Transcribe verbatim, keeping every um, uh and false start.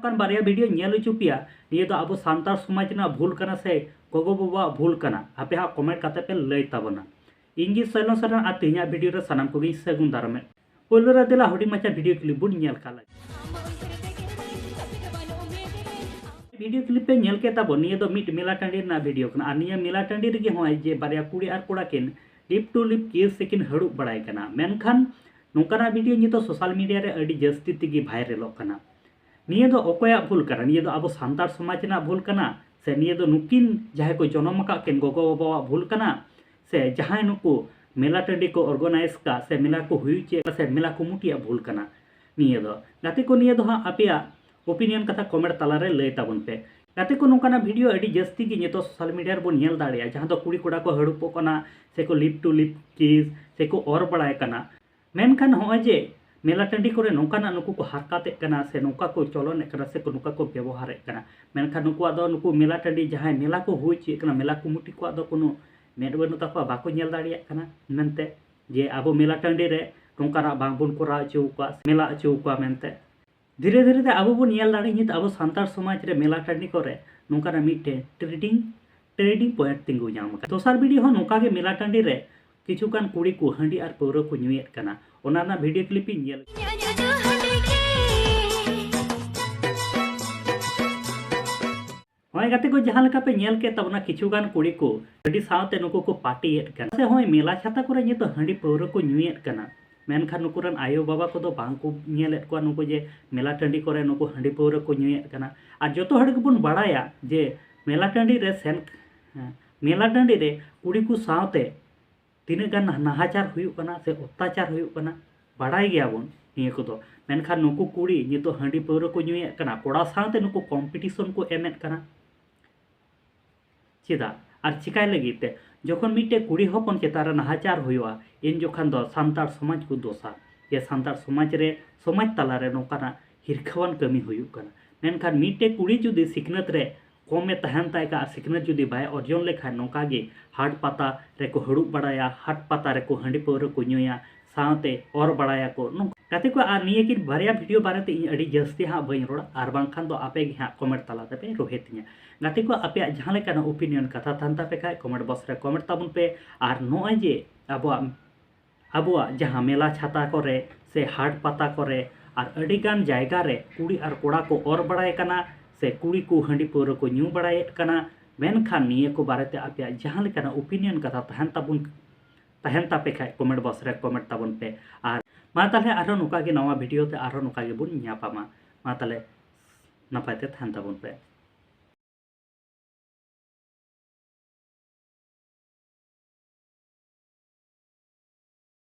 ᱚᱱᱠᱟᱱ ᱵᱟᱨᱭᱟ ᱵᱷᱤᱰᱤᱭᱳ ᱧᱮᱞ ᱦᱚᱪᱚ ᱯᱮᱭᱟ, ᱱᱤᱭᱟᱹ ᱫᱚ ᱟᱵᱚ ᱥᱟᱱᱛᱟᱲ ᱥᱚᱢᱟᱡᱽ ᱨᱮᱱᱟᱜ ᱵᱷᱩᱞ ᱠᱟᱱᱟ ᱥᱮ ᱜᱚᱜᱚ ᱵᱟᱵᱟᱣᱟᱜ ᱵᱷᱩᱞ ᱠᱟᱱᱟ? ᱟᱯᱮ ᱦᱟᱸᱜ ᱠᱚᱢᱮᱱᱴ ᱠᱟᱛᱮ ᱯᱮ ᱞᱟᱹᱭ ᱛᱟᱵᱚᱱᱟ᱾ ᱤᱧ ᱜᱮ ᱥᱚᱭᱞᱚ ᱥᱚᱨᱮᱱ ᱟᱨ ᱛᱮᱦᱮᱧᱟᱜ ᱵᱷᱤᱰᱤᱭᱳ ᱨᱮ ᱥᱟᱱᱟᱢ ᱠᱚᱜᱮᱧ ᱥᱟᱹᱜᱩᱱ ᱫᱟᱨᱟᱢᱮᱫ᱾ ᱯᱳᱭᱞᱳ ᱨᱮ ᱫᱮᱞᱟ ᱦᱩᱰᱤᱧ ᱢᱟᱪᱷᱟ ᱵᱷᱤᱰᱤᱭᱳ ᱠᱞᱤᱯ ᱵᱚᱱ ᱧᱮᱞ ᱠᱟᱜ ᱞᱮᱜᱮ᱾ ᱵᱷᱤᱰᱤᱭᱳ ᱠᱞᱤᱯ ᱯᱮ ᱧᱮᱞ ᱠᱮᱫ ᱛᱟᱵᱚᱱ, ᱱᱤᱭᱟᱹ ᱫᱚ ᱢᱤᱫ ᱢᱮᱞᱟ ᱴᱟᱺᱰᱤ ᱨᱮᱱᱟᱜ ᱵᱷᱤᱰᱤᱭᱳ ᱠᱟᱱᱟ᱾ ᱟᱨ ᱱᱤᱭᱟᱹ ᱢᱮᱞᱟ ᱴᱟᱺᱰᱤ ᱨᱮᱜᱮ ᱦᱚᱸᱜᱼᱚᱭ ᱡᱮ ᱵᱟᱨᱭᱟ ᱠᱩᱲᱤ ᱟᱨ ᱠᱚᱲᱟ ᱠᱤᱱ ᱞᱤᱯ ᱴᱩ ᱞᱤᱯ ᱠᱤᱥ ᱥᱮ ᱠᱤᱱ ᱦᱟᱹᱲᱩᱵ ᱵᱟᱲᱟᱭ ᱠᱟᱱᱟ᱾ ᱢᱮᱱᱠᱷᱟᱱ ᱱᱚᱝᱠᱟᱱᱟᱜ ᱵᱷᱤᱰᱤᱭᱳ ᱱᱤᱛᱚᱜ ᱥᱳᱥᱟᱞ ᱢᱤᱰᱤᱭᱟ ᱨᱮ ᱟᱹᱰᱤ ᱡᱟᱹᱥᱛᱤ ᱛᱮᱜᱮ ᱵᱷᱟᱭᱨᱟᱞᱚᱜ ᱠᱟᱱᱟ᱾ ᱱᱤᱭᱟᱹ ᱫᱚ ᱚᱠᱚᱭᱟᱜ ᱵᱷᱩᱞ ᱠᱟᱱᱟ? ᱱᱤᱭᱟᱹ ᱫᱚ ᱟᱵᱚ ᱥᱟᱱᱛᱟᱲ ᱥᱚᱢᱟᱡᱽ ᱨᱮᱱᱟᱜ ᱵᱷᱩᱞ ᱠᱟᱱᱟ? ᱥᱮ ᱱᱤᱭᱟᱹ ᱫᱚ ᱱᱩᱠᱤᱱ ᱡᱟᱦᱟᱸᱭ ᱠᱚ ᱡᱚᱱᱚᱢ ᱟᱠᱟᱫ ᱠᱤᱱ ᱜᱚᱜᱚ ᱵᱟᱵᱟᱣᱟᱜ ᱵᱷᱩᱞ ᱠᱟᱱᱟ? ᱥᱮ ᱡᱟᱦᱟᱸᱭ ᱱᱩᱠᱩ ᱢᱮᱞᱟ ᱴᱟᱺᱰᱤ ᱠᱚ ᱚᱨᱜᱟᱱᱟᱭᱤᱡᱽ ᱠᱟᱜ ᱥᱮ ᱢᱮᱞᱟ ᱠᱚ ᱦᱩᱭ ᱦᱚᱪᱚᱭᱮᱫ ᱠᱟᱱ ᱥᱮ ᱢᱮᱞᱟ ᱠᱚᱢᱤᱴᱤᱭᱟᱜ ᱵᱷᱩᱞ ᱠᱟᱱᱟ? ᱱᱤᱭᱟᱹ ᱫᱚ ᱜᱟᱛᱮ ᱠᱚ, ᱱᱤᱭᱟᱹ ᱫᱚ ᱦᱟᱸᱜ ᱟᱯᱮᱭᱟᱜ ᱳᱯᱤᱱᱤᱭᱚᱱ ᱠᱟᱛᱷᱟ ᱠᱚᱢᱮᱱᱴ ᱛᱟᱞᱟᱨᱮ ᱞᱟᱹᱭ ᱛᱟᱵᱚᱱ ᱯᱮ᱾ ᱜᱟᱛᱮ ᱠᱚ, ᱱᱚᱝᱠᱟᱱᱟᱜ ᱵᱷᱤᱰᱤᱭᱳ ᱟᱹᱰᱤ ᱡᱟᱹᱥᱛᱤ ᱜᱮ ᱱᱤᱛᱚᱜ ᱥᱳᱥᱟᱞ ᱢᱤᱰᱤᱭᱟ ᱨᱮᱵᱚᱱ ᱧᱮᱞ ᱫᱟᱲᱮᱭᱟᱜᱼᱟ, ᱡᱟᱦᱟᱸ ᱫᱚ ᱠᱩᱲᱤ ᱠᱚᱲᱟ ᱠᱚ ᱦᱟᱹᱲᱩᱵᱚᱜ ᱠᱟᱱᱟ ᱥᱮ ᱠᱚ ᱞᱤᱯ ᱴᱩ ᱞᱤᱯ ᱠᱤᱥ ᱥᱮ ᱠᱚ ᱚᱨ ᱵᱟᱲᱟᱭ ᱠᱟᱱᱟ᱾ ᱢᱮᱱᱠᱷᱟᱱ ᱱᱚᱜᱼᱚᱭ ᱡᱮ ᱢᱮᱞᱟ ᱴᱟᱺᱰᱤ ᱠᱚᱨᱮ ᱱᱚᱝᱠᱟᱱᱟᱜ ᱱᱩᱠᱩ ᱠᱚ ᱦᱟᱨᱠᱟᱛᱮᱫ ᱠᱟᱱᱟ ᱥᱮ ᱱᱚᱝᱠᱟ ᱠᱚ ᱪᱚᱞᱚᱱᱮᱫ ᱠᱟᱱᱟ ᱥᱮ ᱠᱚ ᱱᱚᱝᱠᱟ ᱠᱚ ᱵᱮᱵᱚᱦᱟᱨᱮᱫ ᱠᱟᱱᱟ, ᱢᱮᱱᱠᱷᱟᱱ ᱱᱩᱠᱩᱣᱟᱜ ᱫᱚ, ᱱᱩᱠᱩ ᱢᱮᱞᱟ ᱴᱟᱺᱰᱤ ᱡᱟᱦᱟᱸᱭ ᱢᱮᱞᱟ ᱠᱚ ᱦᱩᱭ ᱦᱚᱪᱚᱭᱮᱫ ᱠᱟᱱᱟ, ᱢᱮᱞᱟ ᱠᱚᱢᱤᱴᱤ ᱠᱚᱣᱟᱜ ᱫᱚ ᱠᱳᱱᱳ ᱢᱮᱫ ᱵᱟᱹᱱᱩᱜ ᱛᱟᱠᱚᱣᱟ, ᱵᱟᱠᱚ ᱧᱮᱞ ᱫᱟᱲᱮᱭᱟᱜ ᱠᱟᱱᱟ ᱢᱮᱱᱛᱮ ᱡᱮ ᱟᱵᱚ ᱢᱮᱞᱟ ᱴᱟᱺᱰᱤ ᱨᱮ ᱱᱚᱝᱠᱟᱱᱟᱜ ᱵᱟᱝᱵᱚᱱ ᱠᱚᱨᱟᱣ ᱦᱚᱪᱚ ᱟᱠᱚᱣᱟ, ᱢᱮᱞᱟ ᱦᱚᱪᱚ ᱟᱠᱚᱣᱟ ᱢᱮᱱᱛᱮ᱾ ᱫᱷᱤᱨᱮ ᱫᱷᱤᱨᱮ ᱛᱮ ᱟᱵᱚ ᱵᱚᱱ ᱧᱮᱞ ᱫᱟᱲᱮᱭᱟᱜ, ᱱᱤᱛ ᱟᱵᱚ ᱥᱟᱱᱛᱟᱲ ᱥᱚᱢᱟᱡᱽ ᱨᱮ ᱢᱮᱞᱟ ᱴᱟᱺᱰᱤ ᱠᱚᱨᱮ ᱱᱚᱝᱠᱟᱱᱟᱜ ᱢᱤᱫᱴᱮᱱ ᱴᱨᱮᱰᱤᱝ, ᱴᱨᱮᱰᱤᱝ ᱯᱚᱭᱮᱱᱴ ᱛᱤᱸᱜᱩ ᱧᱟᱢ ᱟᱠᱟᱱᱟ᱾ ᱫᱚᱥᱟᱨ ᱵᱷᱤᱰᱤᱭᱳ ᱦᱚᱸ ᱱᱚᱝᱠᱟ ᱜᱮ ᱢᱮᱞᱟ ᱴᱟᱺᱰᱤ ᱨᱮ ᱠᱤᱪᱷᱩ ᱜᱟᱱ ᱠᱩᱲᱤ ᱠᱚ ᱦᱟᱺᱰᱤ ᱟᱨ ᱯᱟᱹᱣᱨᱟᱹ ᱠᱚ ᱧᱩᱭᱮᱫ ᱠᱟᱱᱟ, ᱚᱱᱟ ᱨᱮᱱᱟᱜ ᱵᱷᱤᱰᱤᱭᱳ ᱠᱞᱤᱯ ᱤᱧ ᱧᱮᱞ᱾ ᱦᱚᱸᱜᱼᱚᱭ ᱜᱟᱛᱮ ᱠᱚ, ᱡᱟᱦᱟᱸ ᱞᱮᱠᱟ ᱯᱮ ᱧᱮᱞ ᱠᱮᱫ ᱛᱟᱵᱚᱱᱟ, ᱠᱤᱪᱷᱩ ᱜᱟᱱ ᱠᱩᱲᱤ ᱠᱚ ᱦᱟᱺᱰᱤ ᱥᱟᱶᱛᱮ ᱱᱩᱠᱩ ᱠᱚ ᱯᱟᱨᱴᱤᱭᱮᱫ ᱠᱟᱱᱟ᱾ ᱥᱮ ᱦᱚᱸᱜᱼᱚᱭ ᱢᱮᱞᱟ ᱪᱷᱟᱛᱟ ᱠᱚᱨᱮ ᱱᱤᱛᱚᱜ ᱦᱟᱺᱰᱤ ᱯᱟᱹᱣᱨᱟᱹ ᱠᱚ ᱧᱩᱭᱮᱫ ᱠᱟᱱᱟ, ᱢᱮᱱᱠᱷᱟᱱ ᱱᱩᱠᱩ ᱨᱮᱱ ᱟᱭᱳ ᱵᱟᱵᱟ ᱠᱚᱫᱚ ᱵᱟᱝ ᱠᱚ ᱧᱮᱞᱮᱫ ᱠᱚᱣᱟ ᱱᱩᱠᱩ ᱡᱮ ᱢᱮᱞᱟ ᱴᱟᱺᱰᱤ ᱠᱚᱨᱮ ᱱᱩᱠᱩ ᱦᱟᱺᱰᱤ ᱯᱟᱹᱣᱨᱟᱹ ᱠᱚ ᱧᱩᱭᱮᱫ ᱠᱟᱱᱟ᱾ ᱟᱨ ᱡᱚᱛᱚ ᱦᱚᱲ ᱜᱮᱵᱚᱱ ᱵᱟᱲᱟᱭᱟ ᱡᱮ ᱢᱮᱞᱟ ᱴᱟᱺᱰᱤ ᱨᱮ ᱥᱮᱱ, ᱢᱮᱞᱟ ᱴᱟᱺᱰᱤ ᱨᱮ ᱠᱩᱲᱤ ᱠᱚ ᱥᱟᱶᱛᱮ ᱛᱤᱱᱟᱹᱜ ᱜᱟᱱ ᱱᱟᱦᱟᱪᱟᱨ ᱦᱩᱭᱩᱜ ᱠᱟᱱᱟ ᱥᱮ ᱚᱛᱛᱟᱪᱟᱨ ᱦᱩᱭᱩᱜ ᱠᱟᱱᱟ, ᱵᱟᱲᱟᱭ ᱜᱮᱭᱟᱵᱚᱱ ᱱᱤᱭᱟᱹ ᱠᱚᱫᱚ᱾ ᱢᱮᱱᱠᱷᱟᱱ ᱱᱩᱠᱩ ᱠᱩᱲᱤ ᱱᱤᱛᱚᱜ ᱦᱟᱺᱰᱤ ᱯᱟᱹᱣᱨᱟᱹ ᱠᱚ ᱧᱩᱭᱮᱫ ᱠᱟᱱᱟ, ᱠᱚᱲᱟ ᱥᱟᱶᱛᱮ ᱱᱩᱠᱩ ᱠᱚᱢᱯᱤᱴᱤᱥᱚᱱ ᱠᱚ ᱮᱢᱮᱫ ᱠᱟᱱᱟ᱾ ᱪᱮᱫᱟᱜ ᱟᱨ ᱪᱤᱠᱟᱭ ᱞᱟᱹᱜᱤᱫ ᱛᱮ? ᱡᱚᱠᱷᱚᱱ ᱢᱤᱫᱴᱮᱡ ᱠᱩᱲᱤ ᱦᱚᱯᱚᱱ ᱪᱮᱛᱟᱱ ᱨᱮ ᱱᱟᱦᱟᱪᱟᱨ ᱦᱩᱭᱩᱜᱼᱟ, ᱤᱱ ᱡᱚᱠᱷᱟᱱ ᱫᱚ ᱥᱟᱱᱛᱟᱲ ᱥᱚᱢᱟᱡᱽ ᱠᱚ ᱫᱳᱥᱟ, ᱡᱮ ᱥᱟᱱᱛᱟᱲ ᱥᱚᱢᱟᱡᱽ ᱨᱮ, ᱥᱚᱢᱟᱡᱽ ᱛᱟᱞᱟᱨᱮ ᱱᱚᱝᱠᱟᱱᱟᱜ ᱦᱤᱨᱠᱷᱟᱹᱣᱟᱱ ᱠᱟᱹᱢᱤ ᱦᱩᱭᱩᱜ ᱠᱟᱱᱟ᱾ ᱢᱮᱱᱠᱷᱟᱱ ᱢᱤᱫᱴᱮᱡ ᱠᱩᱲᱤ ᱡᱩᱫᱤ ᱥᱤᱠᱷᱱᱟᱹᱛ ᱨᱮ ᱠᱚᱢᱮ ᱛᱟᱦᱮᱱ ᱛᱟᱭ ᱠᱷᱟᱱ ᱟᱨ ᱥᱤᱠᱷᱱᱟᱹᱛ ᱡᱩᱫᱤ ᱵᱟᱭ ᱚᱨᱡᱚᱱ ᱞᱮᱠᱷᱟᱱ, ᱱᱚᱝᱠᱟ ᱜᱮ ᱦᱟᱴ ᱯᱟᱛᱟ ᱨᱮᱠᱚ ᱦᱟᱹᱲᱩᱵ ᱵᱟᱲᱟᱭᱟ, ᱦᱟᱴ ᱯᱟᱛᱟ ᱨᱮᱠᱚ ᱦᱟᱺᱰᱤ ᱯᱟᱹᱣᱨᱟᱹ ᱠᱚ ᱧᱩᱭᱟ, ᱥᱟᱶᱛᱮ ᱚᱨ ᱵᱟᱲᱟᱭᱟᱠᱚ ᱱᱚᱝᱠᱟ᱾ ᱜᱟᱛᱮ ᱠᱚ, ᱟᱨ ᱱᱤᱭᱟᱹ ᱠᱤᱱ ᱵᱟᱨᱭᱟ video ᱵᱟᱨᱮᱛᱮ ᱤᱧ ᱟᱹᱰᱤ ᱡᱟᱹᱥᱛᱤ ᱦᱟᱸᱜ ᱵᱟᱹᱧ ᱨᱚᱲᱟ, ᱟᱨ ᱵᱟᱝᱠᱷᱟᱱ ᱫᱚ ᱟᱯᱮ ᱜᱮ ᱦᱟᱸᱜ comment ᱛᱟᱞᱟ ᱛᱮᱯᱮ ᱨᱚᱦᱮ ᱛᱤᱧᱟ᱾ ᱜᱟᱛᱮ ᱠᱚ, ᱟᱯᱮᱭᱟᱜ ᱡᱟᱦᱟᱸ ᱞᱮᱠᱟᱱᱟᱜ opinion ᱠᱟᱛᱷᱟ ᱛᱟᱦᱮᱱ ᱛᱟᱯᱮ ᱠᱷᱟᱡ comment box ᱨᱮ comment ᱛᱟᱵᱚᱱ ᱯᱮ᱾ ᱟᱨ ᱱᱚᱜᱼᱚᱭ ᱡᱮ ᱟᱵᱚᱣᱟᱜ ᱟᱵᱚᱣᱟᱜ ᱡᱟᱦᱟᱸ ᱢᱮᱞᱟ ᱪᱷᱟᱛᱟ ᱠᱚᱨᱮ ᱥᱮ ᱦᱟᱴ ᱯᱟᱛᱟ ᱠᱚᱨᱮ ᱟᱨ ᱟᱹᱰᱤᱜᱟᱱ ᱡᱟᱭᱜᱟ ᱨᱮ ᱠᱩᱲᱤ ᱟᱨ ᱠᱚᱲᱟ ᱠᱚ ᱚᱨ ᱵᱟᱲᱟᱭ ᱠᱟᱱᱟ ᱥᱮ ᱠᱩᱲᱤ ᱠᱚ ᱦᱟᱺᱰᱤ ᱯᱟᱹᱣᱨᱟᱹ ᱠᱚ ᱧᱩ ᱵᱟᱲᱟᱭᱮᱫ ᱠᱟᱱᱟ, ᱢᱮᱱᱠᱷᱟᱱ ᱱᱤᱭᱟᱹ ᱠᱚ ᱵᱟᱨᱮᱛᱮ ᱟᱯᱮᱭᱟᱜ ᱡᱟᱦᱟᱸ ᱞᱮᱠᱟᱱᱟᱜ opinion ᱠᱟᱛᱷᱟ ᱛᱟᱦᱮᱱ ᱛᱟᱵᱚᱱ ᱛᱟᱦᱮᱱ ᱛᱟᱯᱮ ᱠᱷᱟᱡ comment box ᱨᱮ comment ᱛᱟᱵᱚᱱ ᱯᱮ᱾ ᱟᱨ ᱢᱟ ᱛᱟᱦᱞᱮ ᱟᱨᱦᱚᱸ ᱱᱚᱝᱠᱟ ᱜᱮ ᱱᱟᱣᱟ video ᱛᱮ ᱟᱨᱦᱚᱸ ᱱᱚᱝᱠᱟ ᱜᱮᱵᱚᱱ ᱧᱟᱯᱟᱢᱟ᱾ ᱢᱟ ᱛᱟᱦᱞᱮ ᱱᱟᱯᱟᱭ ᱛᱮ ᱛᱟᱦᱮᱱ ᱛᱟᱵᱚᱱ ᱯᱮ᱾